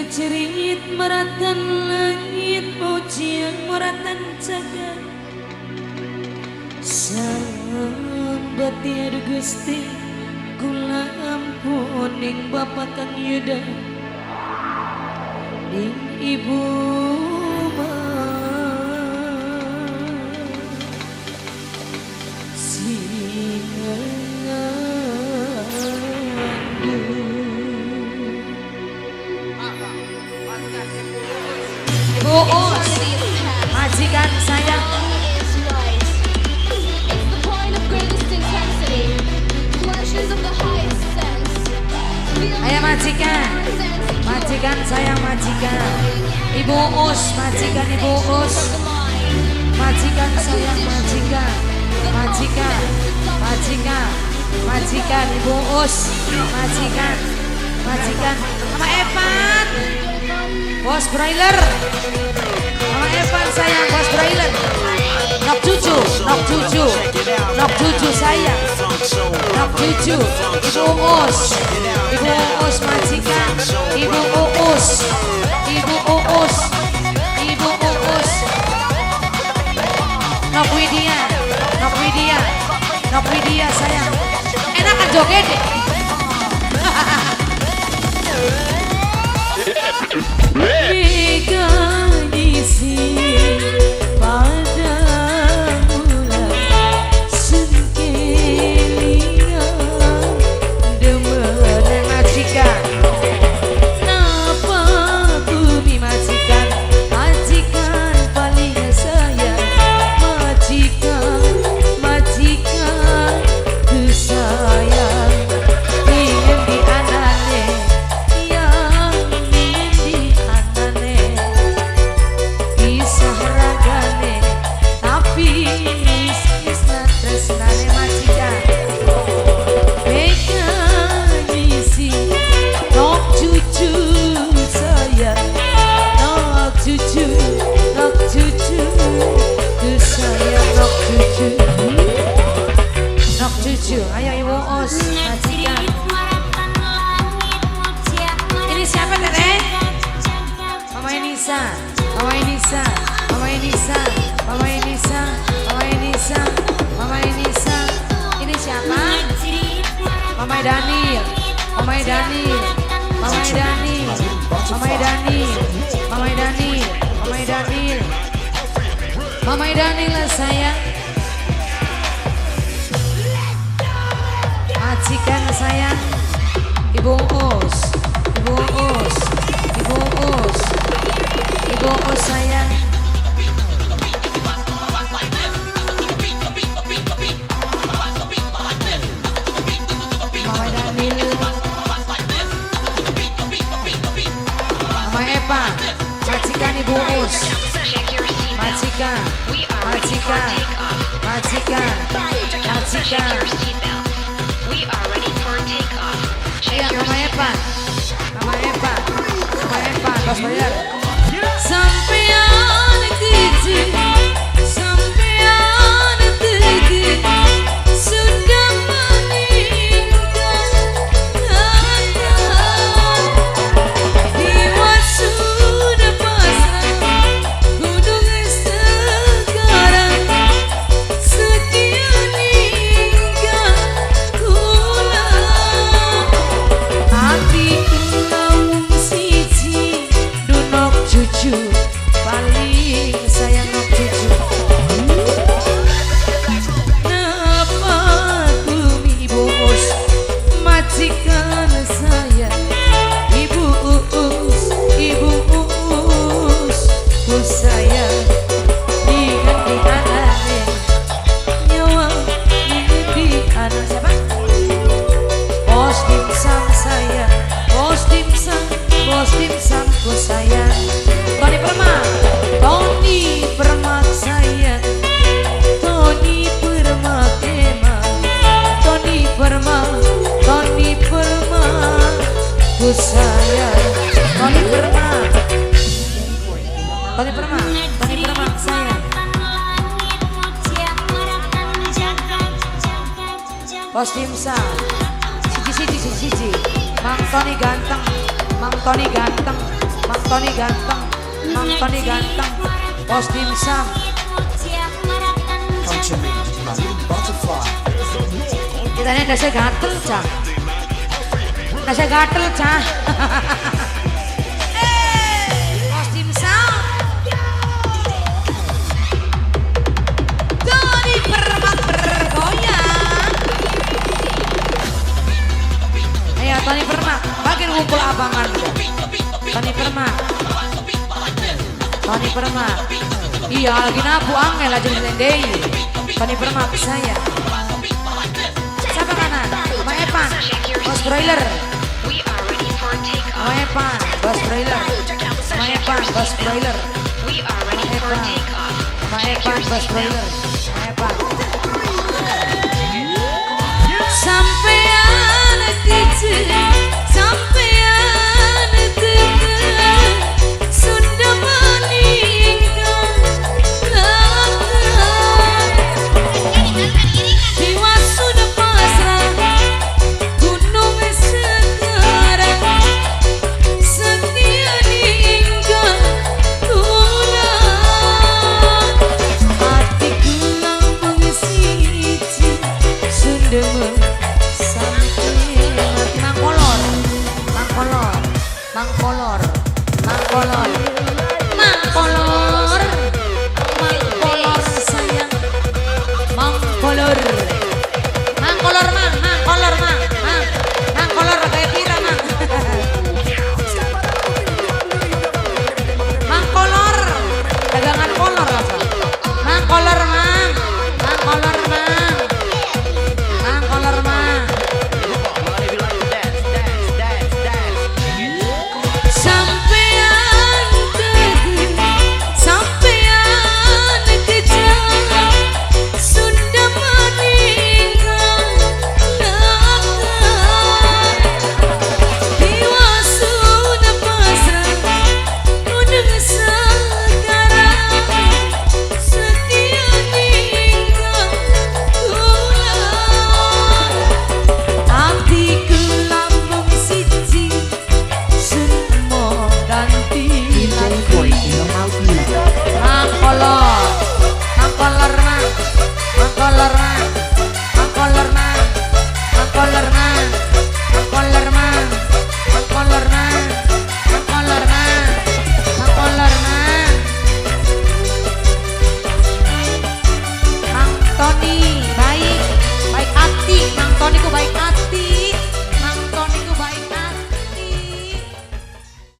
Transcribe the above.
Ngacerit meratan langit pujian meratan jagat sambati aduh Gusti kula ampun ning Bapak Kang Yuda ning Ibu Ibu Uus, majikan saya. Ayo majikan, majikan sayang majikan. Ibu Uus, majikan Ibu Uus, majikan sayang majikan, majikan, majikan, majikan Ibu Uus, majikan, majikan. Mama Evan, Bos Brailer, Mama Evan sayang Bos Brailer. Nok cucu, nok cucu, nok cucu sayang, nok cucu. Ibu Uus, Ibu Uus majikan, Ibu Uus, Ibu Uus, Ibu Uus. Nok Widya, Nok Widya, Nok Widya sayang. Enakan joget deh. Ayo Ibu Uus, majikan. Ini siapa teteh? Mama Enisa, Mama Enisa, Mama Enisa, Mama Enisa, Mama Enisa, Mama Enisa. Ini siapa? Mama Daniel, Mama Daniel, Mama Daniel, Mama Daniel, Mama Daniel, Mama Daniel, Mama Daniel sayang. Majikan sayang, Ibu Uus, Ibu Uus, Ibu Uus, Ibu Uus sayang. Mama Daniel, Mama Eva, majikan Ibu Uus, majikan, majikan, majikan, majikan. Ayo Mama Eva, Mama Eva, Mama Eva, bos bayar. Sampean kecil, sampean kecil, sudah meninggal. Jiwa sudah pasrah, gunung sekarang sekian hingga kula. Hati kula wong siji, dunok cucu paling sayang nok cucu. Napa kumi Ibu Uus, majikan saya. Ibu Uus, Ibu Uus, ku sayang. Diganti anane, nyawa diganti anak siapa? Bos dimsum sayang, bos dimsum ku sayang. Tony Perma, Tony Perma sayang, Tony Perma kema, Tony Perma, Tony Perma ku sayang. Tony Perma, Tony Perma, Tony Perma sayang. Bos dimsum, siji siji siji siji. Mang Tony ganteng, Mang Tony ganteng, Tony ganteng, Mang Tony ganteng, Bos Dimsum. Come to me, my little butterfly. Kita ini dasar gatel, cah. Dasar gatel, cah. Eh, Bos Dimsum. Tony Permak bergoyang. Ayo Tony Permak, bagian ngumpul abangan. Tony Permak. Tony Permak. Iya, lagi nabu angel aja di. Tony Permak saya. Siapa kanan? Sama Epan, Bos Broiler. Sama Epan, Bos Broiler. Sama Epan, Bos Broiler. Sama Epan, Sama Epan, Bos Broiler. Sama Epan.